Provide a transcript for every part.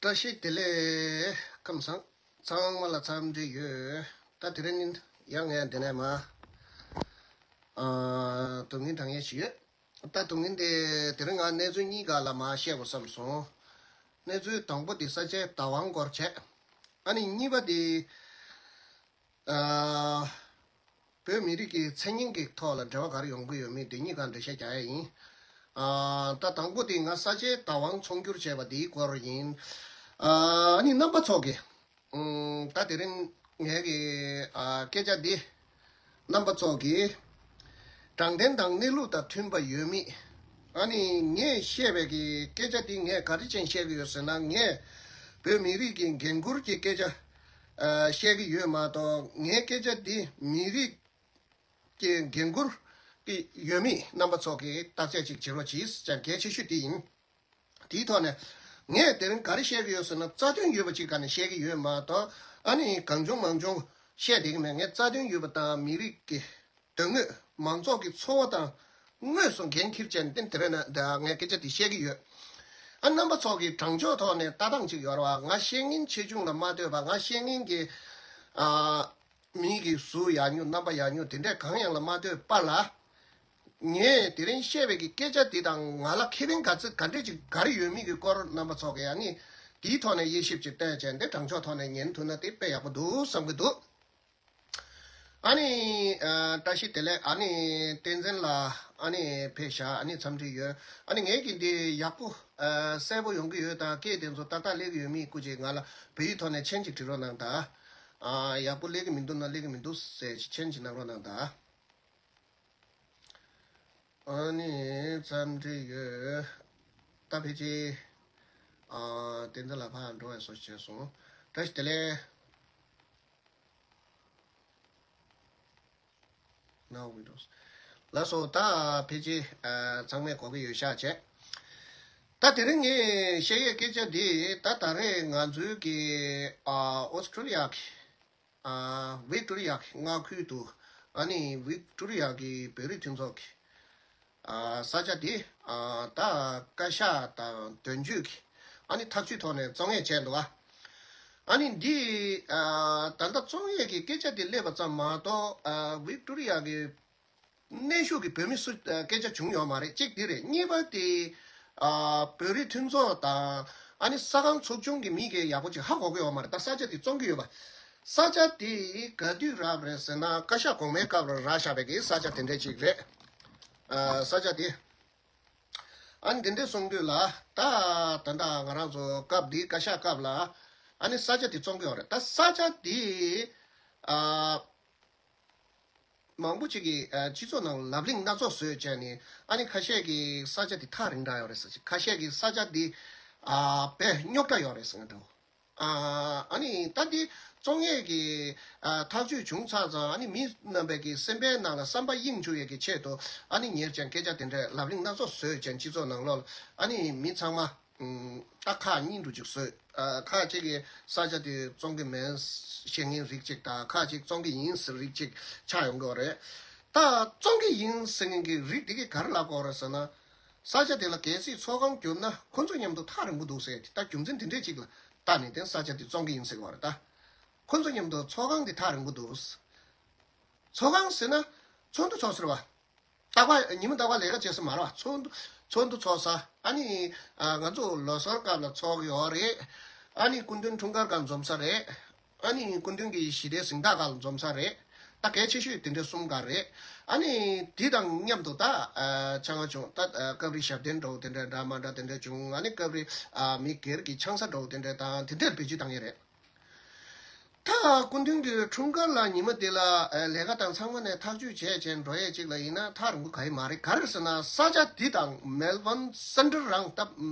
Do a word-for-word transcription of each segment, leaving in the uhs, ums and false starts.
བཀྲ་ཤིས་བདེ་ལེགས། ཁམས་བཟང་། ཚང་མ་ལ་འཚམས་འདྲི་ཡོད། ད་དེ་རིང་ཡང་ངས་འདི་ནས་མ། ཨ། སྡུག་བསྔལ་དྲང་ཡས་ཤིག་ཡོད། ད་སྡུག་བསྔལ་དེ་དེ་རིང་ང་གནས་ཚུལ་གཉིས་ཀ་ལ་མ་བཤད་དགོས་བསམ་སོང་། གནས་ཚུལ་དང་པོ་དེ་ས་ཆའི་བདག་དབང་སྐོར་བྱས། ཨ་ནི་གཉིས་པ་དེ། ཨ། བོད་མི་རིགས་ཀྱི་མཚན་སྙན་གྱི་ཐོག་ལ་འབྲེལ་བ་ག་རེ་ཡོང་གི་ཡོད་མེད་དེ་གཉིས་ཀ་འགྲེལ་བཤད་རྒྱག་ཡ་ཡིན། ཨ། ད་དང་པོ་དེ་ང་ས་ཆའི་བདག་དབང་ཚོང་སྒྱུར་བྱས་པ་དེའི་སྐོར་ཡིན། ཨ་ནི་རྣམ་པ་ཚོ་གིས། ཨུམ། ད་དེ་རིང་ངའི་གི། ཨ། སྐད་ཆ་འདི་རྣམ་པ་ཚོ་གིས་དྲང་བདེན་དང་གནས་ལུགས་དང་མཐུན་པ་ཡོད་མེད། ཨ་ནི་ངས་བཤད་པའི་གི་སྐད་ཆ་འདི་ངས་ག་རེ་བྱས་བཤད་གི་ཡོད་ཟེར་ན། ངས་བོད་མི་རིགས་ཀྱི་འགན་འཁུར་གྱི་སྐད་ཆ། ཨ། བཤད་གི་ཡོད་མ་གཏོགས། ངའི་སྐད་ཆ་འདི་མི་རིགས་ཀྱི་འགན་འཁུར་གྱི་ཡོད་མེད་རྣམ་པ་ཚོ་གིས་བརྟག་དཔྱད་ཅིག་བྱེད་རོགས་གྱིས་ཟེར་གལ་ཆེ་ཤོས་དེ་ཡིན། དེའི་ཐོག་ནས་ངས་དེ་རིང་ག་རེ་བཤད་ཀྱི་ཡོད་ཟེར་ན། རྩ་དོན་ཡོད་པ་ཅིག་ག་ནས་བཤད་ཀྱི་ཡོད་མ་གཏོགས། ཨ་ནི་གང་བྱུང་མང་བྱུང་བཤད་བསྡད་ཀྱི་མེད། ངས་རྩ་དོན་ཡོད་པ་དང་མི་རིགས་ཀྱི་དོན་དངོས། མང་ཚོགས་ཀྱི་འཚོ་བ་དང་དངོས་སུ་འགན་འཁྱེར་བྱས་ནས་དེ་རིང་ནས་ངས་སྐད་ཆ་དེ་བཤད་ཀྱི་ཡོད། ཨ། རྣམ་པ་ཚོ་གིས་དྲང་ཕྱོགས་ཐོག་ནས་ལྟ་སྟངས་ཅིག་ཡོད་རེད་བ། ང་བཤད་མཁན་ཆེ་ཆུང་ལ་མ་ལྟོས་པར། ང་བཤད་མཁན་གྱི། ཨ། མི་གི་གཟུགས་ཡག་ཉོག་རྣམ་པ་ཡག་ཉོག་དེ་འདྲས་གང་ཡང་ལ་མ་ལྟོས་པ་ལ། ངས་དེ་རིང་བཤད་པའི་གི་སྐད་ཆ་འདི་དང་ང་ལ་ཁེ་ཕན་ག་ཚོད་ག་འདྲས་ཅིག་ག་རེ་ཡོད་མེད་ཀྱི་སྐོར་རྣམ་པ་ཚོ་གིས། ཨ་ནི་དེའི་ཐོག་ནས་དབྱེ་ཞིབ་ཅིག་བཏོན་བྱས་འདི་དྲང་ཕྱོགས་ཐོག་ནས་ཉན་ཐུབ་ན་དེ་དཔེ་ཡག་པོ་འདུག་བསམ་གྱི་འདུག། ཨ་ནི། ཨ། བཀྲ་ཤིས་བདེ་ལེགས། ཨ་ནི་བསྟན་འཛིན་ལགས། ཨ་ནི་ཕེབས་ཤག། ཨ་ནི་འཚམས་འདྲི་ཡོད། ཨ་ནི་ངས་ཀྱི་འདི་ཡག་པོ། ཨ། གསལ་པོ་ཡོང་གི་ཡོད་དང་། སྐད་དེ་ཚོ་ཏག་ཏག་སླེབས་ཀྱི་ཡོད་མེད་སྐུ་མཁྱེན། ང་ལ་བོད་ཡིག་ཐོག་ནས་མཆན་ཅིག་བྲིས་རོགས་གནང་དང་། ཨ། ཡག་པོ་སླེབས་ཀྱི་མི་འདུག་ན། སླེབས་ཀྱི་མི་འདུག་ཟེར་མཆན་ཅིག་གནང་རོགས་གནང་དང་། ཨ་ནི་འཚམས་འདྲི་ཡོད། ད་ཕལ་ཆེར། ཨ། བསྟན་འཛིན་ལགས་ཕར་འགྲོ་བའི་བཟོ་ཞིག་བྱས་སོང་། བཀྲ་ཤིས་བདེ་ལེགས། Now Windows། ལགས་སོ། ད་ཕལ་ཆེར། ཨ། ཚང་མས་གོ་གི་ཡོད་ཤག་བྱས། ད་དེ་རིང་ངས་བཤད་ཡས་སྐད་ཆ་འདི། ད་ད་རེས་ང་ཚོའི་གི། ཨ། ཨོ་སི་ཀྲོ་ལི་ཡ་གི། ཨ། ཝིག་ཏོ་རི་ཡ་གི་མངའ་ཁུལ་དུ། ཨ་ནི་ཝིག་ཏོ་རི་ཡ་གི་བོད་རིགས་མཐུན་ཚོགས་ཀྱི། ཨ། ས་ཆ་དེ། ཨ། ད་བཀའ་ཤག་དང་དོན་གཅོད་ཀྱི། ཨ་ནི་ཐག་གཅོད་ཐོག་ནས་བཙོང་ཡས་བྱས་འདུག་ག། ཨ་ནི་འདི། ཨ། ད་ལྟ་བཙོང་ཡས་ཀྱི་སྐད་ཆ་དེ་སླེབས་པ་ཙམ་མ་གཏོགས། ཨ། ཝིག་ཏོ་རི་ཡ་གི་གནས་བཞུགས་ཀྱི་བོད་མི་སུ། ཨ། སྐད་ཆ་བྱུང་ཡོད་མ་རེད། གཅིག་དེ་རེད། གཉིས་པ་དེ། ཨ། བོད་རིགས་མཐུན་ཚོགས་དང་། ཨ་ནི་ས་ཁང་ཚོགས་ཆུང་གི་མི་གིས་ཡག་པོ་ཅིག་ཧ་གོ་གི་ཡོད་མ་རེད། ད་ས་ཆ་དེ་བཙོང་གི་ཡོད་པ། ས་ཆ་དེ་ག་དུས་རག་རེད་ཟེར་ན། བཀའ་ཤག་གོང་མའི་སྐབས་ལ་རག་བཞག་པའི་གི་ས་ཆ་དེ་འདྲས་ཅིག་རེད། ཨ། ས་ཆ་དེ། ཨ་ནི་དེ་འདྲས་གསུང་དུས་ལ། ད་ད་ལྟ་ང་རང་ཚོ་སྐབས་འདི་བཀའ་ཤག་སྐབས་ལ། ཨ་ནི་ས་ཆ་དེ་བཙོང་གི་ཡོད་རེད། ད་ས་ཆ་དེ། ཨ། མང་པོ་ཅིག་གིས། ཨ། སྤྱི་ཚོགས་ནང་ལབ་གླེང་སྣ་ཚོགས་བཟོས་བྱས་ནས། ཨ་ནི་ཁ་ཤས་ཀྱིས་ས་ཆ་འདི་ཐག་རིང་དྲགས་ཡོད་རེད་ཟེར། ཁ་ཤས་ཀྱིས་ས་ཆ་འདི། ཨ། དཔེ་རྙོག་དྲ་ཡོད་རེད་ཟེར་གྱི་འདུག། ཨ། ཨ་ནི་ད་འདི་བཙོང་ཡས་ཀྱི། ཨ། ཐག་གཅོད་བྱུང་ཚར་ཙང་། ཨ་ནི་མི་རྣམ་པའི་གི་སེམས་པའི་ནང་ལ་བསམ་པ་གཡེང་བཅུག་ཡས་ཀྱི་ཆེད་དུ། ཨ་ནི་ཉེར་ཅན་སྐད་ཆ་དེ་འདྲའི་ལབ་གླེང་སྣ་ཚོགས་བཟོས་བྱས། སྤྱི་ཚོགས་ནང་ལོགས་ལ། ཨ་ནི་མི་ཚང་མ། ཨུམ། ད་ཁག་གཉིས་འདྲ་ཅིག་བཟོས། ཨ། ཁག་ཅིག་གིས་ས་ཆ་དེ་བཙོང་གི་མིན་ཟེར་བཤད་མཁན་རིགས་གཅིག་དང་། ཁག་ཅིག་བཙོང་གི་ཡིན་ཟེར་རིགས་གཅིག་ཆགས་ཡོང་གི་ཡོད་རེད། ད་བཙོང་གི་ཡིན་ཟེར་མཁན་གྱི་རིགས་དེ་གིས་ག་རེ་ལབ་ཀྱི་ཡོད་རེད་ཟེར་ན། ས་ཆ་དེ་ལ་གལ་སྲིད་ཚོགས་ཁང་བརྒྱབ་ན་ཁོ་ཚོ་མཉམ་དུ་ཐག་རིང་པོ་འདུག་ཟེར། ད་རྒྱུ་མཚན་དེ་འདྲས་ཅིག་ལ་བལྟས་ནས་དེ་ས་ཆ་དེ་བཙོང་གི་ཡིན་ཟེར་གྱི་ཡོད་རེད། ད་ཁོ་ཚོ་མཉམ་དུ་ཚོགས་ཁང་དེ་ཐག་རིང་པོ་འདུག། ཚོགས་ཁང་ཟེར་ན་ཚོགས་འདུ་ཚོགས་ས་རེད་བ། རྟག་པར་ཉིན་མོ་རྟག་པར་ལས་ཀ་བྱེད་ས་མ་རེད་བ། ཚོགས་འདུ། ཚོགས་འདུ་ཚོགས་ས། ཨ་ནི། ཨ། ང་ཚོ་ལོ་གསར་སྐབས་ལ་ཚོགས་ཀྱི་ཡོད་རེད། ཨ་ནི་སྐུ་མདུན་འཁྲུངས་སྐར་སྐབས་འཛོམས་ས་རེད། ཨ་ནི་སྐུ་མདུན་གྱི་ཞི་བདེའི་གཟེངས་རྟགས་སྐབས་ལ་འཛོམས་ས་རེད། ད་གལ་ཆེ་ཤོས་དེ་འདྲ་གསུམ་ཀ་རེད། ཨ་ནི་དེ་དང་མཉམ་དུ་ད། ཨ། ཆང་བྱུང་། ད། ཨ། སྐབས་རེ་ཞབས་བརྟན་འདྲ་བོ་དེ་འདྲ་འདྲ་མ་འདྲ་དེ་འདྲ་བྱུང་། ཨ་ནི་སྐབས་རེ། ཨ། མི་སྒེར་གྱི་ཆང་ས་འདྲ་བོ་དེ་འདྲ་དང་དེ་འདྲར་བེད་སྤྱོད་བཏང་ཡས་རེད། ད་སྐུ་མདུན་གྱི་འཁྲུངས་སྐར་ལ་ཉི་མ་དེ་ལ། ཨ། ལས་ཀ་དང་ཚང་མ་ནས་ཐག་གཅོད་བྱས་བྱས་འགྲོ་ཡས་ཅིག་ལ་ཡིན་ན་ཐག་རིང་པོ་ག་ཡི་མ་རེད། ག་རེ་ཟེར་ན་ས་ཆ་འདི་དང་མེལ་བོན་སེན་ཊར་རང་། ད་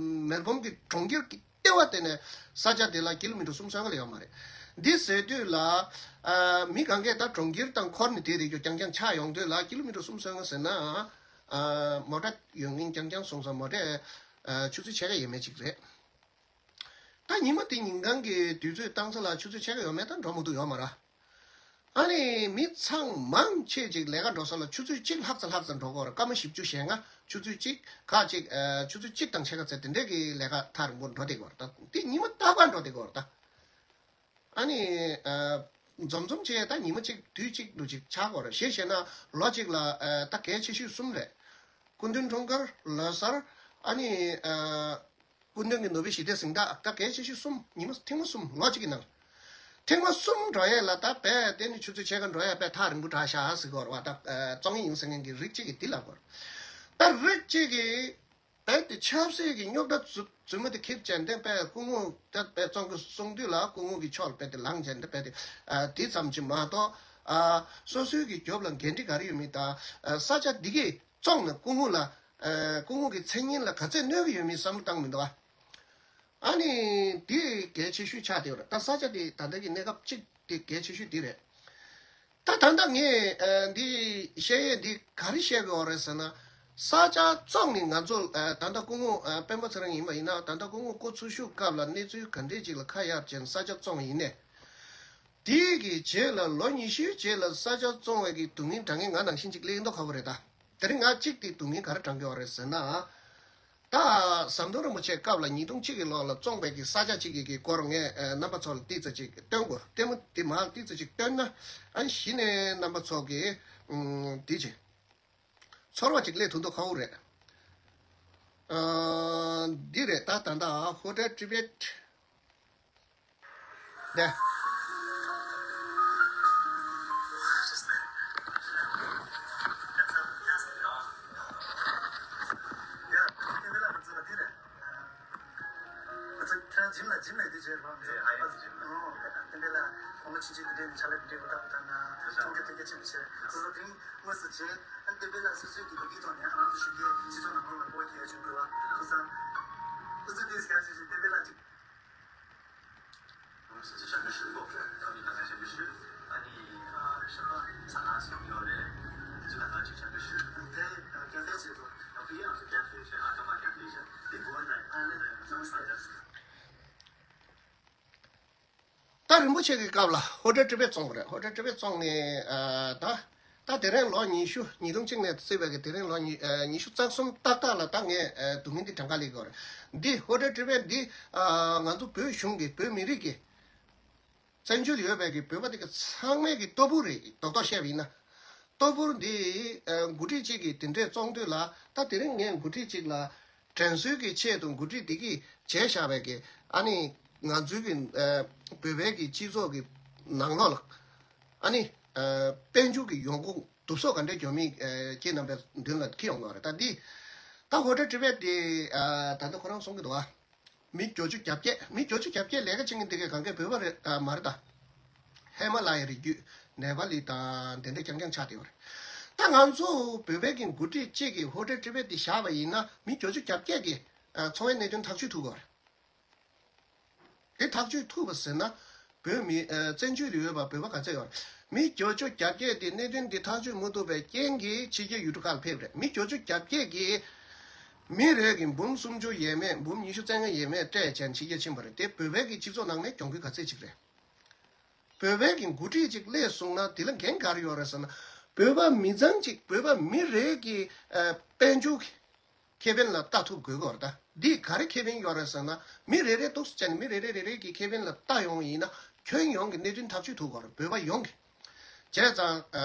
མེལ་བོན་གྱི་གྲོང་ཁྱེར་གྱི་ལྟེ་བ་དེ་ནས་ས་ཆ་དེ་ལ་ཀི་ལོ་མི་ཊར་སུམ་སོ་ལྔ་ལས་ཡོད་མ་རེད། འདི་ཟེར་དུས་ལ། ཨ། མི་གང་གས་ད་གྲོང་ཁྱེར་དང་འཁོར་ནས་བསྡད་བསྡད་རྒྱུ་རྐྱང་རྐྱང་ཆགས་ཡོང་དུས་ལ། ཀི་ལོ་མི་ཊར་སུམ་སོ་ལྔ་ཟེར་ན། ཨ། མོ་ཊ་ཡོད་མཁན་རྐྱང་རྐྱང་སོང་ཙང་མོ་ཊས། ཨ། ཆུ་ཚོད་ཕྱེད་ཀ་ཡས་མས་ཅིག་རེད། ད་ཉི་མ་དེ་ཉིན་གང་གི་དུས་ཚོད་བཏང་ས་ལ་ཆུ་ཚོད་ཕྱེད་ཀ་ཡས་མས་ད་འགྲོ་མི་ཐུབ་ཡོད་མ་རེད། ཨ་ནི་མི་ཚང་མང་ཆེ་ཅིག་ལས་ཀ་འགྲོ་ས་ལ་ཆུ་ཚོད་གཅིག་ལྷག་ཙམ་ལྷག་ཙམ་འགྲོ་གི་ཡོད་རེད། སྐར་མ་བཞི་བཅུ་ཞེ་ལྔ་ ཆུ་ཚོད་གཅིག་ཁག་གཅིག་ཨ་ཆུ་ཚོད་གཅིག་དང་ཕྱེད་ཀ་ཙམ་དེ་འདྲས་ཀྱི་ལས་ཀ་ཐག་རིང་པོ་འགྲོ་བསྡད་ཀྱི་ཡོད་རེད་ད། དེ་ཉི་མ་རྟག་པར་འགྲོ་བསྡད་ཀྱི་ཡོད་རེད་ད། ཨ་ནི་ཨ་འཛོམས་འཛོམས་བྱས་ད་ཉི་མ་གཅིག་དུས་གཅིག་ལོ་གཅིག་ཆགས་ཀྱི་ཡོད་རེད། གཞིར་བྱས་ན་ལོ་གཅིག་ལ་ཨ་ད་གལ་ཆེ་ཤོས་གསུམ་རེད། སྐུ་མདུན་འཁྲུངས་སྐར། ལོ་གསར། ཨ་ནི་ཨ་སྐུ་མདུན་གྱི་ནོ་བེལ་ཞི་བདེའི་གཟེངས་རྟགས་ད་གལ་ཆེ་ཤོས་གསུམ། ཉི་མ་ཐེངས་མ་གསུམ་ལོ་གཅིག་གི་ནང་། ཐེངས་མ་གསུམ་འགྲོ་ཡས་ལ་ད་རྦད་དེ་ནི་ཆུ་ཚོད་ཕྱེད་ཀ་འགྲོ་ཡས་རྦད་ཐག་རིང་པོ་དྲགས་ཤག་ཟེར་གྱི་ཡོད་རེད་བ། ད་བཙོང་གི་ཡིན་ཟེར་མཁན་གྱི་རིགས་གཅིག་གིས་འདི་ལབ་ཀྱི་ཡོད་རེད། ད་རིགས་གཅིག་གིས་རྦད་དེ་ཆབ་སྲིད་ཀྱི་རྙོག་དྲ་རྫུ་རྫུན་མ་དེ་ཁྱེར་བྱས་ཏེ་རྦད་སྐུ་ངོ་ད་རྦད་བཙོང་གི་གསུང་དུས་ལ་སྐུ་ངོ་གི་ཕྱོགས་ལ་རྦད་དེ་ལངས་བྱས་ཏེ་རྦད་དེ་ཨ་དེ་ཙམ་གྱིས་མ་གཏོགས་ཨ་སོ་སོའི་གི་རྒྱབ་ལ་འགན་འཁྲི་ག་རེ་ཡོད་མེད་དང་ཨ་ས་ཆ་འདི་གས་བཙོང་ནས་སྐུ་ངོ་ལ་ཨ་སྐུ་ངོ་གི་མཚན་སྙན་ལ་ག་ཚད་གནོད་ཀྱི་ཡོད་མེད་བསམ་བློ་བཏང་མི་འདུག་ཨ། ཨ་ནི་འདི་གལ་ཆེ་ཤོས་ཆགས་བསྡད་ཡོད་རེད། ད་ས་ཆ་དེ་ད་ལྟ་གི་གནས་སྐབས་གཅིག་དེ་གལ་ཆེ་ཤོས་འདི་རེད། ད་ད་ལྟ་ངས་ཨ་འདི་བཤད་ཡས་འདི་ག་རེ་བཤད་དགོས་རེད་ཟེར་ན། ས་ཆ་བཙོང་ནས་ང་ཚོ་ཨ་ད་ལྟ་སྐུ་ངོ་ཨ་སྤེན་པ་ཚེ་རིང་ཡིན་པ་ཡིན་ན། ད་ལྟ་སྐུ་ངོ་སྐུ་འཚོ་བཞུགས་སྐབས་ལ་གནས་ཚུལ་ག་འདྲས་ཅིག་ལ་ཁ་གཡར་བྱས་ནས་ས་ཆ་བཙོང་བ་ཡིན་ནའི། དེའི་གི་རྗེས་ལ་ལོ་ཉི་ཤུའི་རྗེས་ལ་ས་ཆ་བཙོང་བའི་གི་སྡུག་བསྔལ་དྲང་མཁན་ང་ནང་བཞིན་ཅིག་སླེབས་མདོག་ཁ་པོ་རེད་ད། དེ་རིང་ང་གཅིག་དེ་སྡུག་བསྔལ་ག་རེ་དྲང་གི་ཡོད་རེད་ཟེར་ན། ད་ཟམ་གདོང་རིན་པོ་ཆེ་སྐབས་ལ་ཉིས་སྟོང་གཅིག་གི་ལོ་ལ་བཙོངས་པའི་གི་ས་ཆ་གཅིག་གི་གི་སྐོར་ངས་ཨ་རྣམ་པ་ཚོ་ལ་ཏོག་ཙམ་ཅིག་སྟོན་དགོས། ལྟད་མོ་འདི་མར་ཏོག་ཙམ་ཅིག་སྟོན་ན། ཨ་གཞི་ནས་རྣམ་པ་ཚོ་གི་ཨུམ་འདི་ཅིག་ཚོར་བ་ཅིག་སླེབས་ཐུབ་མདོག་ཁ་པོ་རེད། ཨ་འདི་རེད་ད། ད་ལྟ་ཧོ་ཊེལ་ཊི་བེཊ། ད་ད་རིན་པོ་ཆེ་གི་སྐབས་ལ་ཧོ་ཊེལ་ཊི་བེཊ་བཙོངས་པ་རེད། ཧོ་ཊེལ་ཊི་བེཊ་བཙོངས་ནས་ཨ་ད། ད་དེ་རིང་ལོ་ཉི་ཤུ། ཉིས་སྟོང་གཅིག་ནས་བརྩིས་པའི་གི་དེ་རིང་ལོ་ཉི་ཨ་ཉི་ཤུ་རྩ་གསུམ་ཏག་ཏག་ལ་ད་ངས་ཨ་སྡུག་བསྔལ་འདི་གྲངས་ཀ་ལེན་གྱི་ཡོད་རེད། འདི་ཧོ་ཊེལ་ཊི་བེཊ་འདི་ཨ་ང་ཚོ་བོད་གཞུང་གི་བོད་མི་རིགས་ཀྱི་བཙན་བྱོལ་ཡོད་པའི་གི་བོད་པ་དེ་ག་ཚང་མའི་གི་ལྟོ་ཕོར་རེད། རྡོག་རྡོག་བཤད་པ་ཡིན་ན། ལྟོ་ཕོར་འདི་ཨ་འགོ་ཁྲིད་གཅིག་གིས་དེ་འདྲས་བཙོང་དུས་ལ། ད་དེ་རིང་ངས་འགོ་ཁྲིད་གཅིག་ལ་དྲན་གསོའི་གི་ཆེད་དུ་འགོ་ཁྲིད་འདི་གིས་བྱས་བཞག་པའི་གི་ཨ་ནི་ང་ཚོའི་གི་ཨ་བོད་པའི་གི་སྤྱི་ཚོགས་ཀྱི་ནང་ལོགས་ལ་ཨ་ནི་ཨ་དཔལ་འབྱོར་གྱི་ཡོང་ཁུངས་སྡུག་སོ་ག་འདྲས་འགྱོ་མིན་ཨ་ཁྱེད་རྣམ་པའི་མདུན་ལ་འཁྱེར་ཡོང་གི་ཡོད་རེད། ད་འདི་ད་ཧོ་ཊེལ་ཊི་བེཊ་འདི་ཨ་ད་ལྟ་ཁོ་རང་གསུང་གི་འདུག་ཨ། མི་བརྒྱད་ཅུ་གྱ་བརྒྱད། མི་བརྒྱད་ཅུ་གྱ་བརྒྱད་ལས་ཀ་བྱེད་མཁན་དེ་གས་གང་གས་བོད་པ་རེད་ཨ་མ་རེད་ད། ཧི་མ་ལ་ཡའི་རི་རྒྱུད། ནེ་པ་ལི་དང་དེ་འདྲ་རྐྱང་རྐྱང་ཆགས་བསྡད་ཡོད་རེད། ད་ང་ཚོ་བོད་པའི་གི་འགོ་ཁྲིད་གཅིག་གིས་ཧོ་ཊེལ་ཊི་བེཊ་འདི་བཞག་པ་ཡིན་ན། མི་བརྒྱད་ཅུ་གྱ་བརྒྱད་ཀྱི་ཨ་འཚོ་བའི་གནད་དོན་ཐག་གཅོད་ཐུབ་ཀྱི་ཡོད་རེད། དེ་ཐག་གཅོད་ཐུབ་པ་ཟེར་ན། བོད་མི་ཨ་བཙན་བྱོལ་དུ་ཡོད་པ་བོད་པ་ག་ཚད་ཡོད་རེད། མི་བརྒྱད་ཅུ་གྱ་བརྒྱད་དེ་གནད་དོན་འདི་ཐག་གཅོད་མ་ཐུབ་པའི་རྐྱེན་གྱིས་ཕྱི་རྒྱལ་ཡུལ་གྲུ་ཁག་ལ་ཕེབས་རེད། མི་བརྒྱད་ཅུ་གྱ་བརྒྱད་ཀྱིས་མི་རེ་གི་འབུམ་སུམ་ཅུ་ཡས་མས། འབུམ་ཉི་ཤུ་རྩ་ལྔ་ཡས་མས་སྤྲད་བྱས་ཕྱི་རྒྱལ་ཕྱིན་པ་རེད། དེ་བོད་པའི་གི་སྤྱི་ཚོགས་ནང་ནས་གྱོང་གུད་ག་ཚད་ཅིག་རེད། བོད་པའི་གི་འགོ་ཁྲིད་ཅིག་སླེབས་སོང་ན་དེ་ལ་འགན་ག་རེ་ཡོད་རེད་ཟེར་ན། བོད་པ་མི་ཚང་གཅིག་བོད་པ་མི་རེ་གི་ཨ་དཔལ་འབྱོར་གྱི་ཁེ་ཕན་ལ་ལྟ་ཐུབ་དགོས་ཀྱི་ཡོད་རེད་ད། འདི་ག་རེ་ཁེ་ཕན་ཡོད་རེད་ཟེར་ན། མི་རེ་རེ་འདུག་སེ་བྱས་ནས་མི་རེ་རེ་རེ་རེ་གི་ཁེ་ཕན་ལ་ལྟ་ཡོང་བ་ཡིན་ན། ཁྱོན་ཡོངས་ཀྱི་གནད་དོན་ཐག་གཅོད་ཐུབ་ཀྱི་ཡོད་རེད། བོད་པ་ཡོངས་ཀྱི། བྱས་ཙང་ཨ་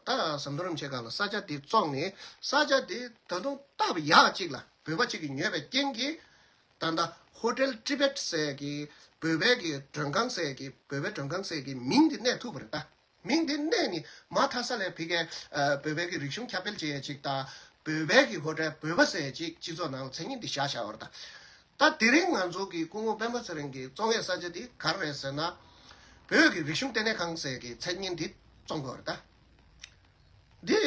ད་ཟམ་གདོང་རིན་པོ་ཆེ་སྒང་ལ་ས་ཆ་དེ་བཙོངས་ནས། ས་ཆ་དེ་ད་དུང་སྟབས་ཡག་ཅིག་ལ་བོད་པ་གཅིག་གིས་ཉོས་པའི་རྐྱེན་གྱིས། ད་ལྟ་ཧོ་ཊེལ་ཊི་བེཊ་ཟེར་གི་བོད་པའི་གི་མགྲོན་ཁང་ཟེར་གི་བོད་པའི་མགྲོན་ཁང་ཟེར་གི་མིང་དེ་གནས་ཐུབ་པ་རེད་ད། མིང་འདི་གནས་ནི་མ་མཐའ་ས་ལས་ཕ་གིའི་ཨ་བོད་པའི་གི་རིག་གཞུང་ཁྱབ་སྤེལ་བྱེད་ཡས་ཅིག་དང་། བོད་པའི་གི་ཧོ་ཊེལ་བོད་པ་ཟེར་ཡས་ཅིག་སྤྱི་ཚོགས་ནང་ལ་མཚན་སྙན་འདི་བཞག་བཞག་པ་རེད་ད། ད་དེ་རིང་ང་ཚོ་གི་སྐུ་ངོ་སྤེན་པ་ཚེ་རིང་གི་བཙོང་ཡས་ས་ཆ་འདི་ག་རེ་རེད་ཟེར་ན། བོད་ཀྱི་རིག་གཞུང་ལྟེ་གནས་ཁང་ཟེར་གི་མཚན་སྙན་འདི་བཙོང་དགོས་རེད་ད། འདི་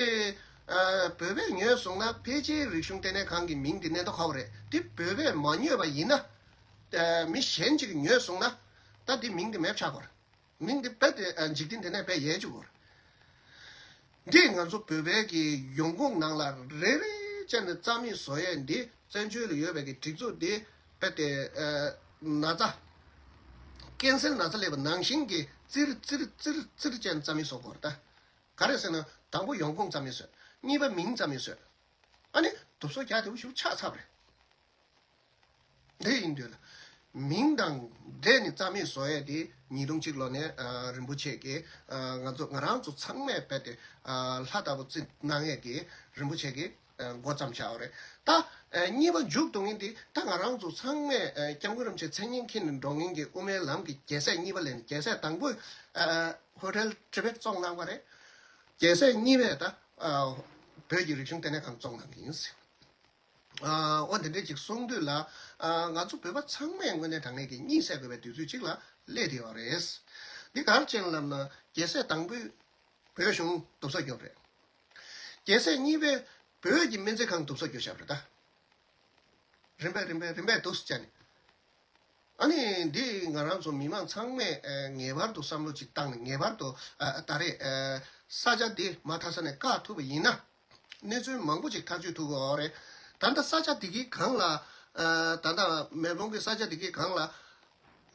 ཨ་བོད་པས་ཉོས་སོང་ན་ཕལ་ཆེར་རིག་གཞུང་ལྟེ་གནས་ཁང་གི་མིང་འདི་གནས་མདོག་ཁ་པོ་རེད། འདི་བོད་པས་མ་ཉོས་པ་ཡིན་ན། ཨ་མི་གཞན་ཅིག་གིས་ཉོས་སོང་ན། ད་འདི་མིང་འདི་མེད་པ་ཆགས་དགོས་རེད། མིང་འདི་རྦད་དེ་ཨ་འཇིག་རྟེན་འདི་ནས་རྦད་ཡལ་བཅུག་དགོས་རེད། འདི་ང་ཚོ་བོད་པའི་གི་ཡོང་ཁུངས་ནང་ལ་རེ་རེ་བྱས་ནས་རྩ་མེད་བཟོ་ཡས་འདི། བཙན་བྱོལ་ལ་ཡོད་པའི་གི་སྒྲིག་འཛུགས་འདི་རྦད་དེ་ཨ་ན་ཚ། ཀན་སར་ན་ཚ་སླེབས་པ་ནང་བཞིན་གྱི་ཙིར་ཙིར་ཙིར་ཙིར་བྱས་ནས་རྩ་མེད་བཟོ་དགོས་རེད་ད། ག་རེ་ཟེར་ན། དང་པོ་ཡོང་ཁུངས་རྩ་མེད་བཟོས། གཉིས་པ་མིང་རྩ་མེད་བཟོས། ཨ་ནི་དུབ་སོ་རྒྱག་དེ་བོ་ཞིག་ཆགས་ཚར་བ་རེད། དེ་ཡིན་དུས་ལ། མིང་དང་འབྲེལ་ནས་རྩ་མེད་བཟོ་ཡས་དེ་ཉིས་སྟོང་གཅིག་ལོ་ནས་ཨ་རིན་པོ་ཆེ་གིས་ཨ་ང་ཚོ་ང་རང་ཚོ་ཚང་མས་རྦད་དེ་ཨ་ལྷ་ལྟ་བུ་བརྩི་གནང་ཡས་དེ་རིན་པོ་ཆེ་གིས་ཨ་འགོ་བརྩམས་བཞག་པ་རེད། ད་ཨ་གཉིས་པ་མཇུག་བསྡུ་མཁན་དེ་ད་ང་རང་ཚོ་ཚང་མས་ཨ་སྐྱབས་མགོན་རིན་པོ་ཆེ་མཚན་སྙན་འཁྱེར་ནས་འགྲོ་མཁན་གྱི་དབུ་མའི་ལམ་གྱི་རྒྱལ་སྲས་གཉིས་པ་ལས་ནས་རྒྱལ་སྲས་དང་པོས་ཨ་ཧོ་ཊེལ་ཊི་བེཊ་བཙོང་གནང་བ་རེད། རྒྱལ་སྲས་གཉིས་པས་ད་ཨ་བོད་ཀྱི་རིག་གཞུང་ལྟེ་གནས་ཁང་བཙོང་གནང་གི་ཡིན། ཨ་འོ་དེ་འདྲས་ཅིག་གསུང་དུས་ལ། ཨ་ང་ཚོ་བོད་པ་ཚང་མས་དངོས་གནས་དྲང་གནས་ཀྱི་གཉིད་སད་དགོས་པའི་དུས་ཚོད་ཅིག་ལ་སླེབས་བསྡད་ཡོད་རེད། འདི་ག་རེ་བྱས་ནས་ལབ་ན་རྒྱལ་སྲས་དང་པོས་བོད་གཞུང་དུབ་སོ་རྒྱོབ་རེད། རྒྱལ་སྲས་གཉིས་པས་བོད་ཀྱི་སྨན་རྩིས་ཁང་དུབ་སོ་རྒྱོབ་བཞག་པ་རེད་ད། རིམ་པས་རིམ་པས་རིམ་པས་འདུག་སེ་བྱས་ནས། ཨ་ནི་འདི་ང་རང་ཚོ་མི་མང་ཚང་མས་ཨ་ངེས་པར་དུ་བསམ་བློ་ཅིག་བཏང་ནས་ངེས་པར་དུ་ཨ་ད་རེས་ཨ་ས་ཆ་འདི་མ་མཐའ་ས་ནས་བཀག་ཐུབ་པ་ཡིན་ན། གནས་ཚུལ་མང་པོ་ཅིག་ཐག་གཅོད་ཐུབ་ཀྱི་ཡོད་རེད། ད་ལྟ་ས་ཆ་འདི་གའི་སྒང་ལ་ཨ་ད་ལྟ་མེལ་བོན་གྱི་ས་ཆ་འདི་གའི་སྒང་ལ་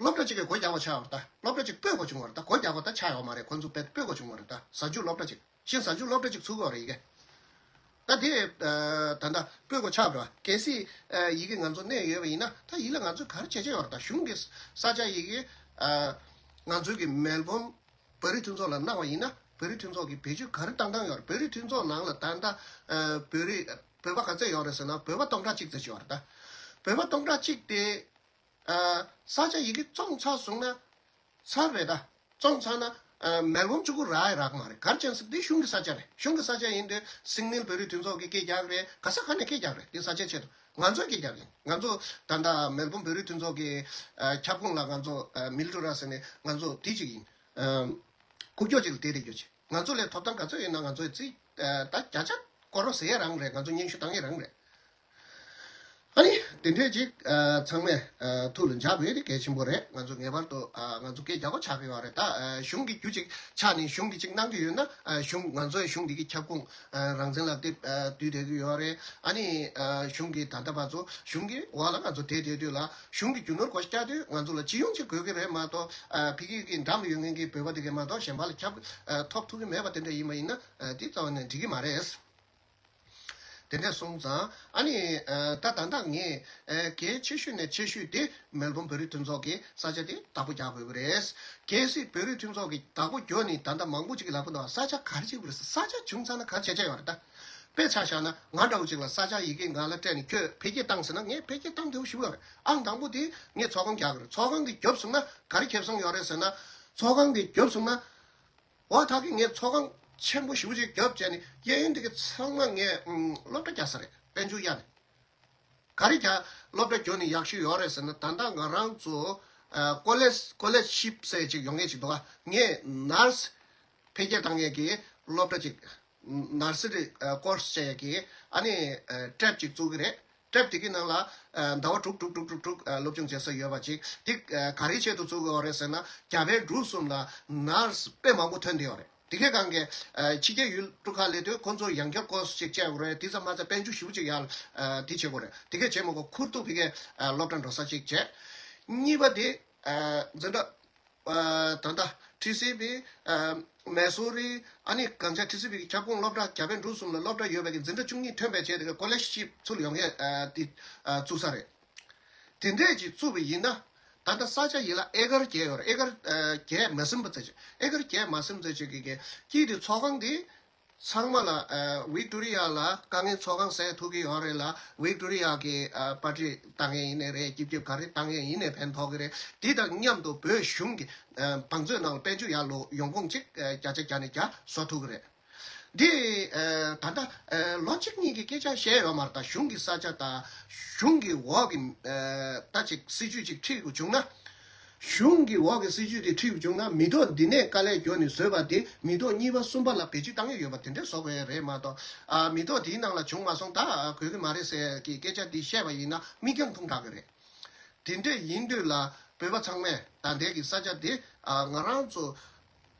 སློབ་གྲྭ་གཅིག་གིས་སྒོ་རྒྱག་པ་ཆགས་ཡོད་རེད་ད། སློབ་གྲྭ་གཅིག་སྤོས་དགོས་བྱུང་བ་རེད་ད། སྒོ་རྒྱག་པ་ད་ཆགས་ཡོད་མ་རེད། ཁོ་ཚོ་སྤོས་སྤོས་དགོས་བྱུང་བ་རེད་ད། གཟའ་མཇུག་སློབ་གྲྭ་གཅིག་གཞན་གཟའ་མཇུག་སློབ་གྲྭ་གཅིག་ཚུགས་ཀྱི་ཡོད་རེད་ཡི་གེ། ད་དེ་ཨ་ད་ལྟ་སྤོས་སྒོ་ཆགས་པ་རེད་བ། གལ་སྲིད་ཨ་ཡི་གེ་ང་ཚོ་གནས་ཡོད་པ་ཡིན་ན་ད་ཡིད་ལ་ང་ཚོས་ག་རེ་བྱེད་བྱེད་ཡོད་རེད་ད། གཞུང་གི་ས་ཆ་ཡི་གེ་ཨ་ང་ཚོའི་གི་མེལ་བོན་བོད་རིགས་མཐུན་ཚོགས་ལ་གནང་བ་ཡིན་ན་བོད་རིགས་མཐུན་ཚོགས་ཀྱིས་བེད་སྤྱོད་ག་རེ་བཏང་བཏང་ཡོད་རེད། བོད་རིགས་མཐུན་ཚོགས་ནང་ལ་ད་ལྟ་ཨ་བོད་རིགས་བོད་པ་ག་ཚད་ཡོད་རེད་ཟེར་ན་བོད་པ་སྟོང་ཕྲག་གཅིག་ཙམ་ཅིག་ཡོད་རེད་ད། བོད་པ་སྟོང་ཕྲག་གཅིག་དེ། ཨ་ས་ཆ་ཡི་གེ་བཙོང་ཚར་སོང་ན། ཚར་རེད་ད། བཙོང་ཚར་ན་ཨ་མེལ་བོན་གཅིག་པུ་རག་ཡ་རག་མ་རེད། ག་རེ་བྱས་ཟེར་འདི་གཞུང་གི་ས་ཆ་རེད། གཞུང་གི་ས་ཆ་ཡིན་དུས་སིང་ནིལ་བོད་རིགས་མཐུན་ཚོགས་ཀྱིས་སྐད་རྒྱག་གི་རེད། ག་ས་ག་ནས་སྐད་རྒྱག་གི་རེད། འདི་ས་ཆའི་ཆེད་དུ་ང་ཚོས་སྐད་རྒྱག་གི་ཡིན། ང་ཚོ་ད་ལྟ་མེལ་བོན་བོད་རིགས་མཐུན་ཚོགས་ཀྱི་ཨ་ཁྱབ་ཁོངས་ལ་ང་ཚོ་ཨ་མི་ལི་ཊུ་ར་ཟེར་ནས་ང་ཚོ་འདི་གཅིག་ཡིན། ཨ་ཁུག་ཀྱོག་ཅིག་ལ་བསྡད་བསྡད་རྒྱུ་ཅིག་ང་ཚོ་ལས་ཐོབ་ཐང་ག་ཚོད་ཡོད་ན་ང་ཚོའི་རྩིས་ཨ་ད་བརྒྱ་ཆ་སྐོར་རོ་ཟེར་ཡ་རང་རེད། ང་ཚོ་སྙན་ཞུ་བཏང་ཡ་རང་རེད། ཨ་ནི་དེ་འདྲས་ཅིག་ཨ་ཚང་མས་ཨ་ཐུགས་ལ་འཇགས་དགོས་དེ་གལ་ཆེན་པོ་རེད། ང་ཚོ་ངེས་པར་དུ་ཨ་ང་ཚོ་སྐད་རྒྱག་དགོས་ཆགས་ཀྱི་ཡོད་རེད། ད་ཨ་གཞུང་གི་རྒྱུ་ཅིག་ཆགས་ནས་གཞུང་གིས་ཅིག་གནང་གི་ཡོད་ན་ཨ་གཞུང་ང་ཚོའི་གཞུང་འདི་གི་ཁྱབ་ཁོངས་ཨ་རང་བཙན་ལག་དེབ་ཨ་བསྡུས་བསྡད་ཀྱི་ཡོད་རེད། ཨ་ནི་ཨ་གཞུང་གི་ད་ལྟ་བར་ཚོ་གཞུང་གི་འོག་ལ་ང་ཚོ་བསྡད་བསྡད་དུས་ལ་གཞུང་གི་རྒྱུ་ནོར་སྒོ་བརྒྱབ་དུས་ང་ཚོ་ལ་སྤྱི་ཡོངས་ཅིག་དགོས་ཀྱི་རེད་མ་གཏོགས་ཨ་ཕ་གི་གི་འགྲམ་ལ་ཡོད་མཁན་གྱི་བོད་པ་དེ་གས་མ་གཏོགས་གཞན་པ་ལ་ཁྱབ་ཨ་ཐོབ་ཐུབ་ཀྱི་མེད་པ་དེ་འདྲ་ཡིན་པ་ཡིན་ན་ཨ་དེ་རྩ་བ་ནས་འགྲིག་གི་མ་རེད། དེ་འདྲས་སོང་ཙང་ཨ་ནི་ཨ་ད་ད་ལྟ་ངས་ཨ་གལ་ཆེ་ཤོས་ནས་ཆེ་ཤོས་དེ་མེལ་བོན་བོད་རིགས་མཐུན་ཚོགས་ཀྱི་ས་ཆ་དེ་བདག་པོ་རྒྱག་དགོས་ཀྱི་རེད། གལ་སྲིད་བོད་རིགས་མཐུན་ཚོགས་ཀྱིས་བདག་པོ་བརྒྱབ་ནས་ད་ལྟ་མང་པོ་ཅིག་གི་ལབ་ཀྱི་འདུག་ས་ཆ་ག་རེ་བྱེད་དགོས་རེད་ཟེར། ས་ཆ་བྱུང་ཚར་ན་ག་རེ་བྱེད་བྱེད་ཡོད་རེད་ད། དཔེ་ཆ་བཞག་ན་ང་འདྲ་བོ་ཅིག་ལ་ས་ཆ་ཡི་གེ་ང་ལ་སྤྲད་ནས་ཁྱོད་འཕེལ་རྒྱས་བཏང་ཟེར་ན་ངས་འཕེལ་རྒྱས་བཏང་ཐུབ་ཞུ་གི་ཡོད་རེད། ཨང་དང་པོ་དེ་ངས་ཚོགས་ཁང་རྒྱག་གི་རེད། ཚོགས་ཁང་གིས་བརྒྱབ་སོང་ན་ག་རེ་ཁེ་བཟང་ཡོད་རེད་ཟེར་ན། ཚོགས་ཁང་གིས་བརྒྱབ་སོང་ན། འོ་ད་གི་ངས་ཚོགས་ཁང་ཆེན་པོ་ཞེ་པོ་ཅིག་བརྒྱབ་བྱས་ནས་གཡས་གཡོན་དེ་གི་ཚང་མ་ངས་ཨུམ་སློབ་གྲྭ་རྒྱག་ས་རེད། དཔལ་འབྱོར་གཡར་ནས། ག་རེ་རྒྱག་སློབ་གྲྭ་རྒྱག་ནས་ཡག་ཤོས་ཡོད་རེད་ཟེར་ན་ད་ལྟ་ང་རང་ཚོ་ཨ་ཀོ་ལེཇ་ཀོ་ལེཇ་ཤིབ་ཟེར་ཅིག་ཡོང་མཁན་ཅིག་འདུག་ག་ངས་ནར་སི་འཕེལ་རྒྱས་བཏང་མཁན་གྱི་སློབ་གྲྭ་ཅིག་ནར་སི་རི་ཀོར་སི་བྱས་ཡ་གི་ཨ་ནི་ཨ་ཊེབ་ཅིག་བཙུགས་ཀྱི་རེད། ཊེབ་དེ་གི་ནང་ལ་ཨ་ཟླ་བ་དྲུག་དྲུག་དྲུག་དྲུག་དྲུག་ཨ་སློབ་སྦྱོང་བྱེད་ས་ཡོད་པ་ཅིག་དེ་ཨ་ག་རེའི་ཆེད་དུ་བཙུགས་ཀྱི་ཡོད་རེད་ཟེར་ན་རྒྱ་བལ་འབྲུག་གསུམ་ལ་ནར་སི་དཔེ་མང་པོ་ཐོན་བསྡད་ཡོད་རེད། དེ་གའི་སྒང་གི་ཨ་ཕྱི་རྒྱལ་ཡུལ་གྲུ་ཁག་སླེབས་དུས་ཁོང་ཚོར་ཡང་བསྐྱར་ཀོར་སི་ཅིག་བྱས་དགོས་རེད། དེ་ཙམ་མ་ཚད་དཔལ་འབྱོར་ཞེ་པོ་ཅིག་ཡར་ཨ་དེ་བྱེད་དགོས་རེད། དེ་གས་བྱེད་མ་དགོས་ཁུར་ཐུག་ཕ་གིའི་ཨ་སློབ་གྲྭ་འགྲོ་ས་ཅིག་བྱས། གཉིས་པ་དེ་ཨ་འཛིན་གྲྭ། ཨ་ད་ལྟ་ཊི་སི་བི་ཨ་མེ་སོ་རི་ཨ་ནི་གངས་ཅན་ཊི་སི་བི་གི་ཁྱབ་ཁོངས་སློབ་གྲྭ་རྒྱ་བལ་འབྲུག་གསུམ་ལ་སློབ་གྲྭ་ཡོད་པའི་གི་འཛིན་གྲྭ་བཅུ་གཉིས་ཐོན་པའི་རྗེས་དེ་ག་ཀོ་ལེཇ་ཤིབ་ཚུར་ཡོང་མཁན་ཨ་དེ་ཨ་བཙུགས་ས་རེད། དེ་འདྲས་ཅིག་བཙུགས་པ་ཡིན་ན་ད་ལྟ་ས་ཆ་ཡིན་ལ་ཨེ་ཀར་བརྒྱད་ཡོད་རེད། ཨེ་ཀར་ཨ་བརྒྱད་མ་ཟིན་པ་ཙམ་ཅིག་ཨེ་ཀར་བརྒྱད་མ་ཟིན་ཙམ་ཅིག་གི་གི་དཀྱིལ་དེ་ཚོགས་ཁང་དེ། ཚང་མ་ལ་ཨ་ཝིག་ཏོ་རི་ཡ་ལ་དཀའ་ངལ་ཚོགས་ཁང་སེལ་ཐུབ་ཀྱི་ཡོད་རེད་ལ། ཝིག་ཏོ་རི་ཡ་གི་ཨ་པར་ཊི་བཏང་ཡས་ཡིན་ནའི་རེད། སྐྱིབ་སྐྱིབ་ག་རེ་བཏང་ཡས་ཡིན་ནའི་ཕན་ཐོགས་ཀྱི་རེད། དེ་དང་མཉམ་དུ་བོད་གཞུང་གི་ཨ་བང་མཛོད་ནང་ལ་དཔལ་འབྱོར་ཡར་ལོག་ཡོང་ཁུངས་ཅིག་ཨ་བརྒྱ་ཆ་བརྒྱ་ནས་བརྒྱ་བཟོ་ཐུབ་ཀྱི་རེད། འདི་ཨ་ད་ལྟ་ཨ་ལོ་གཅིག་གཉིས་ཀྱི་སྐད་ཆ་བཤད་ཡོད་མ་རེད། ད་གཞུང་གི་ས་ཆ་དང་གཞུང་གི་འོག་གི་ཨ་ད་ཅིག་སྲིད་ཇུས་ཅིག་ཁྲིད་དགོས་བྱུང་ན། གཞུང་གི་འོག་གི་སྲིད་ཇུས་དེ་ཁྲིད་བྱུང་ན་མི་ཐོག་འདི་ནས་དཀའ་ལས་བརྒྱབ་ནས་བཟོས་པ་དེ་མི་ཐོག་གཉིས་པ་གསུམ་པ་ལ་བེད་སྤྱོད་བཏང་ཡས་ཡོད་པ་དེ་འདྲས་བཟོ་དགོས་ཡས་རེད་མ་གཏོགས། ཨ་མི་ཐོག་དེའི་ནང་ལ་བྱུང་མ་སོང་ད་ཨ་དགོས་ཀྱི་མ་རེད་ཟེར་གྱི་སྐད་ཆ་འདི་བཤད་པ་ཡིན་ན་མིག་རྒྱང་ཐུང་དྲགས་ཀྱི་རེད། དེ་འདྲས་ཡིན་དུས་ལ་བོད་པ་ཚང་མས་ད་ལྟའི་གི་ས་ཆ་དེ་ཨ་ང་རང་ཚོ་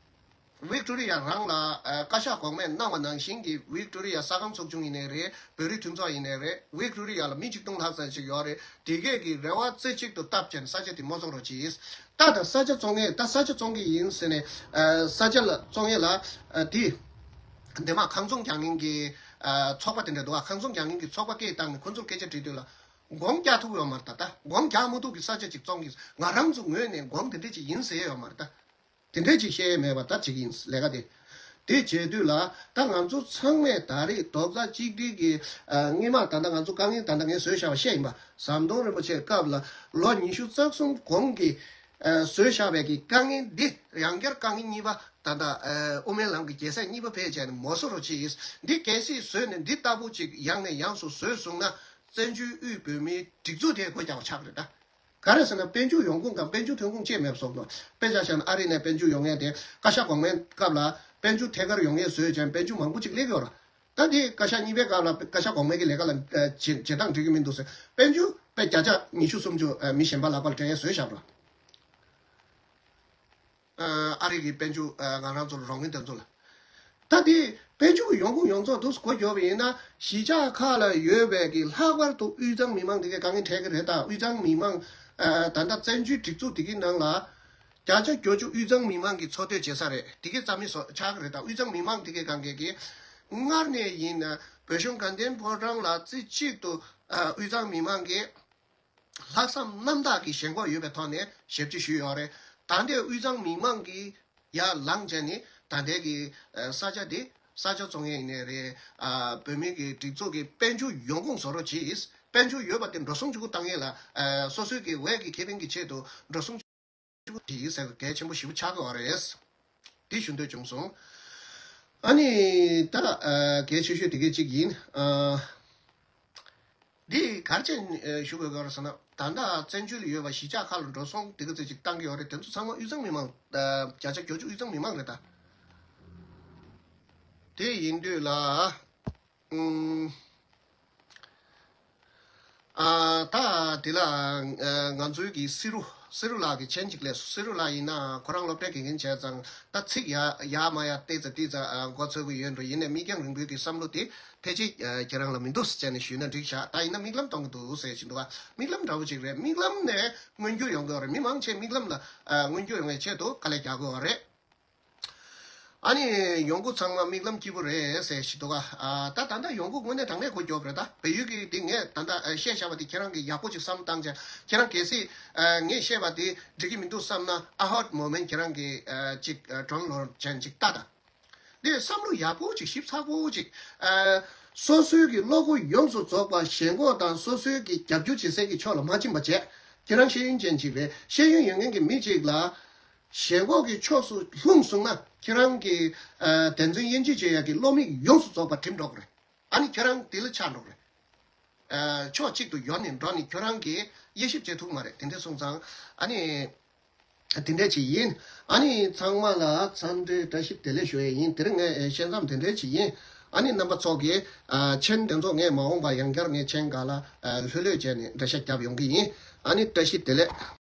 ཝིག་ཏོ་རི་ཡ་རང་ལ་ཨ་བཀའ་ཤག་གོང་མས་གནང་བ་ནང་བཞིན་གྱི་ཝིག་ཏོ་རི་ཡ་ས་ཁང་ཚོགས་ཆུང་ཡིན་ནའི་རེད། བོད་རིགས་མཐུན་ཚོགས་ཡིན་ནའི་རེད། ཝིག་ཏོ་རི་ཡ་ལ་མི་ཆིག་སྟོང་ལྷག་ཙམ་ཞིག་ཡོད་རེད། དེ་གས་ཀྱི་རེ་བ་རྩེ་གཅིག་ཏུ་བཏབ་བྱས་ནས་ས་ཆ་དེ་མ་བཙོང་རོགས་གྱིས། ད་ད་ས་ཆ་བཙོང་ངེས་ད་ས་ཆ་བཙོང་གི་ཡིན་ཟེར་ནས་ཨ་ས་ཆ་ལ་བཙོང་ངེས་ལ་ཨ་དེ་འདི་མ་ཁང་ཚོང་རྒྱག་མཁན་གྱི་ ཚོགས་པ་དེ་འདྲ་འདུག་ཨ། ཁང་ཚོང་རྒྱག་མཁན་གྱི་ཚོགས་པ་སྐད་བཏང་ནས་ཁོ་ཚོར་སྐད་ཆ་དྲིས་དུས་ལ་དགོངས་རྒྱག་ཐུབ་ཡོད་མ་རེད་ད། ད་དགོངས་རྒྱག་མ་ཐུབ་ཀྱི་ས་ཆ་ཅིག་བཙོང་གི། ང་རང་ཚོ་ངོས་ནས་དགོངས་དེ་འདྲ་ཅིག་ཡིན་ཟེར་ཡོད་མ་རེད་ད། དེ་འདྲས་ཅིག་བཤད་ཡས་མེད་པ་ད་ཅིག་ཡིན་ལས་ཀ་དེ། དེ་བྱེད་དུས་ལ་ད་ང་ཚོ་ཚང་མས་ད་རེས་རྡོག་རྩ་གཅིག་སྒྲིལ་གྱི་ཨ་སྔོན་མ་ད་ལྟ་ང་ཚོ་དཀའ་ངལ་ད་ལྟ་ངས་བཟོས་བཞག་པ་བཤད་ཡིན་པ། ཟམ་གདོང་རིན་པོ་ཆེ་སྐབས་ལ་ལོ་ཉི་ཤུ་རྩ་གསུམ་གོང་གི་ཨ་བཟོས་བཞག་པའི་གི་དཀའ་ངལ་འདི་ཡང་བསྐྱར་དཀའ་ངལ་གཉིས་པ་ད་ལྟ་ཨ་དབུ་མའི་ལམ་གྱི་རྒྱལ་སྲས་གཉིས་པ་ཕེབས་བྱས་ནས་མོ་སོ་རོ་ཆེ་ཡིས་འདི་གལ་སྲིད་བཟོས་ནས་འདི་ལྟ་བུ་ཅིག་ཡང་ནས་ཡང་དུ་བཟོས་སོང་ན་བཙན་བྱོལ་དབུས་བོད་མིའི་སྒྲིག་འཛུགས་དེ་སྒོ་རྒྱག་པ་ཆགས་རེད་ད། ག་རེ་ཟེར་ན་དཔལ་འབྱོར་ཡོང་ཁུངས་དང་དཔལ་འབྱོར་ཐོན་ཁུངས་བཅས་མེད་པ་བཟོ་དགོས། དཔེ་ཆ་བཞག་ན་ཨ་རི་ནས་དཔལ་འབྱོར་ཡོང་ཡས་དེ་བཀའ་ཤག་གོང་མའི་སྐབས་ལ་དཔལ་འབྱོར་ཐད་ཀར་ཡོང་ཡས་བཟོས་ཀྱང་དཔལ་འབྱོར་མང་པོ་ཅིག་སླེབས་ཡོད་ར། ད་དེ་བཀའ་ཤག་གཉིས་པའི་སྐབས་ལ་བཀའ་ཤག་གོང་མའི་གི་ལས་ཀ་ལ་ཨ་བྱེད་བྱེད་སྟངས་འགྲིག་གི་མི་འདུག་ཟེར། དཔལ་འབྱོར་དཔེ་བརྒྱ་ཆ་ཉི་ཤུ་སུམ་ཅུ་ཨ་མི་གཞན་པ་ལག་པར་སྤྲད་ཡས་བཟོས་བཞག་ར། ཨ་རི་གི་དཔལ་འབྱོར་ཨ་ང་རང་ཚོར་རོགས་མཁན་དེ་ཚོ་ལ། ད་དེ་དཔལ་འབྱོར་གྱི་ཡོང་ཁུངས་ཡོངས་རྫོགས་འདུག་སེ་སྒོ་རྒྱོབ་པ་ཡིན་ན་གཞིས་ཆགས་ཁག་ལ་ཡོད་པའི་གི་ལྷག་པར་དུ་དབུས་གཙང་མི་མང་དེ་གའི་དཀའ་ངལ་འཕྲད་ཀྱི་རེད། ད་དབུས་གཙང་མི་མང་ཨ་ད་ལྟ་བཙན་བྱོལ་སྒྲིག་འཛུགས་དེ་གའི་ནང་ལ་བརྒྱ་ཆ་བརྒྱད་ཅུ་དབུས་གཙང་མི་མང་གིས་འཚོ་སྡོད་བྱེད་ས་རེད། དེ་གའི་རྩ་མེད་བཟོ་ཆགས་ཀྱི་རེད། ད་དབུས་གཙང་མི་མང་དེ་གའི་སྒང་གའི་གི་སྔར་ནས་ཡིན་ན་བོད་གཞུང་དགའ་ལྡན་ཕོ་བྲང་ལ་རྩེ་གཅིག་ཏུ་ཨ་དབུས་གཙང་མི་མང་གིས་ལྷག་བསམ་རྣམ་དག་གི་ཞེན་ཁོག་ཡོད་པའི་ཐོག་ནས་ཞབས་ཕྱི་ཞུས་ཡོད་རེད། ད་ལྟའི་དབུས་གཙང་མི་མང་གིས་ཡར་ལངས་བྱས་ནས་ད་ལྟའི་གི་ཨ་ས་ཆ་འདི་ས་ཆ་བཙོང་ཡས་ཡིན་ནའི་རེད། ཨ་བོད་མི་གི་སྒྲིག་འཛུགས་ཀྱི་དཔལ་འབྱོར་ཡོང་ཁུངས་བཟོ་རོགས་གྱིས། དཔལ་འབྱོར་ཡོད་པ་དེ་འགྲོ་སོང་གཅིག་པུ་བཏང་ཡས་ལ་ཨ་སོ་སོའི་གི་འོས་ཀྱི་ཁེ་ཕན་གྱི་ཆེད་དུ་འགྲོ་སོང་གཅིག་པུ་བྱེད་ཡས་ཟེར་གལ་ཆེན་པོ་ཞེ་པོ་ཆགས་ཀྱི་ཡོད་རེད། འདི་ཞུ་འདོད་བྱུང་སོང་། ཨ་ནི་ད་ཨ་གལ་ཆེ་ཤོས་དེ་གའི་གཅིག་ཡིན། ཨ་འདི་ག་རེ་བྱས་ཨ་ཞུ་དགོས་ཀྱི་ཡོད་རེད་ཟེར་ན། ད་ལྟ་བཙན་བྱོལ་ལ་ཡོད་པ་གཞིས་ཆགས་ཁག་ལ་འགྲོ་སོང་དེ་ག་ཚོད་ཅིག་བཏང་གི་ཡོད་རེད། དེ་ཚོ་ཚང་མ་དབུས་གཙང་མི་མང་ཨ་བརྒྱ་ཆ་བརྒྱད་ཅུ་དབུས་གཙང་མི་མང་རེད་ད། དེ་ཡིན་དུས་ལ་ཨུམ། ཨ་ད་དེ་ལ་ཨ་ང་ཚོའི་གི་སི་རུ་སི་རུ་ལགས་ཀྱི་མཆན་ཅིག་སླེབས་སོང་། སི་རུ་ལགས་ཡིན་ན་ཁོ་རང་སློབ་གྲྭའི་དགེ་རྒན་བྱས་ཙང་ད་ཚིག་ཡ་ཡ་མ་ཡ་ཏེ་ཙ་ཏི་ཙ་ཨ་མགོ་ཚོས་ཀྱི་ཡོད་འགྲོ། ཡིན་ནའི་མིག་རྒྱང་རིང་པོའི་གི་བསམ་བློ་དེ་ཕལ་ཆེར་ཨ་ཁྱེད་རང་ལ་མི་འདུག་ཟེར་བྱས་ནས་ཞུས་ན་འགྲིག་ཤག་ད་ཡིན་ན་མིག་ལམ་གཏོང་གི་འདུག་ཟེར་བཞིན་འདུག་ག་མིག་ལམ་འདྲ་བོ་ཅིག་རེད། མིག་ལམ་ནས་མངོན་འགྱུར་ཡོང་གི་ཡོད་རེད། མི་མང་ཆེ་མིག་ལམ་ལ་ཨ་མངོན་འགྱུར་ཡོང་བའི་ཆེད་དུ་དཀའ་ལས་རྒྱག་གི་ཡོད་རེད། ཨ་ནི་ཡོང་སྒོ་ཚང་མ་མིག་ལམ་སྐྱིད་པོ་རེད་ཟེར་བཞིན་འདུག་ག་ཨ་ད་ད་ལྟ་ཡོང་སྒོ་དངོས་གནས་དྲང་གནས་གོ་རྒྱོབ་རེད། ད་བལ་ཡུལ་གྱི་དེ་ངས་ད་ལྟ་ཨ་བཤད་བཞག་པ་དེ་ཁྱེད་རང་གིས་ཡག་པོ་ཅིག་བསམ་བློ་བཏང་བྱས། ཁྱེད་རང་གལ་སྲིད་ཨ་ངས་བཤད་པ་དེ་འགྲིག་གི་མི་འདུག་བསམ་ན་ཨ་ཧོད་མོ་མེན་ཁྱེད་རང་གིས་ཨ་ཅིག་ཨ་ཌའོན་ལོཌ་བྱས་ཅིག་ལྟ་དང་། དེ་བསམ་བློ་ཡག་པོ་ཅིག་ཞིབ་ཚགས་པོ་ཅིག་ཨ་སོ་སོའི་གི་བློ་སྒོ་ཡོངས་སུ་རྫོགས་པ་ཞེན་ཁོག་དང་སོ་སོའི་གི་རྒྱབ་སྐྱོར་བྱེད་སའི་གི་ཕྱོགས་ལ་མ་ཕྱིན་པ་བྱས། ཁྱེད་རང་ཤེས་ཡོན་ཅན་ཅིག་རེད། ཤེས་ཡོན་ཡོད་མཁན་གྱི་མི་ཅིག་ལ། ཞེན་ཁོག་གི་ཕྱོགས་སུ་ལྷུང་སོང་ན་ཁྱེད་རང་གི་ཨ་བདེན་དོན་དབྱེ་འབྱེད་བྱེད་ཡག་གི་བློ་མིག་ཡོངས་སུ་རྫོགས་པ་བསྒྲིམས་འགྲོ་གི་རེད། ཨ་ནི་ཁྱེད་རང་དེ་ལ་ཆགས་འགྲོ་གི་རེད། ཨ་ཕྱོགས་གཅིག་ཏུ་ཡོང་ནས་འགྲོ་ནས་ཁྱེད་རང་གིས་དབྱེ་ཞིབ་བྱེད་ཐུབ་མ་རེད། དེ་འདྲ་སོང་ཙང་ཨ་ནི་དེ་འདྲ་ཅིག་ཡིན། ཨ་ནི་ཚང་མ་ལ་འཚམས་འདྲི་བཀྲ་ཤིས་བདེ་ལེགས་ཞུ་ཡས་ཡིན། དེ་རིང་ངས་བཤད་མཚམས་དེ་འདྲ་ཅིག་ཡིན། ཨ་ནི་རྣམ་པ་ཚོ་གིས་ཨ་མཆན་དེ་ཚོ་ངས་མ་འོངས་པ་ཡང་བསྐྱར་ངས་མཆན་སྒང་ལ་ཨ་ལྷོད་ལྷོད་བྱས་ནས་འགྲེལ་བཤད་རྒྱབ་ཡོང་གི་ཡིན། ཨ་ནི་བཀྲ་ཤིས་བདེ་ལེགས།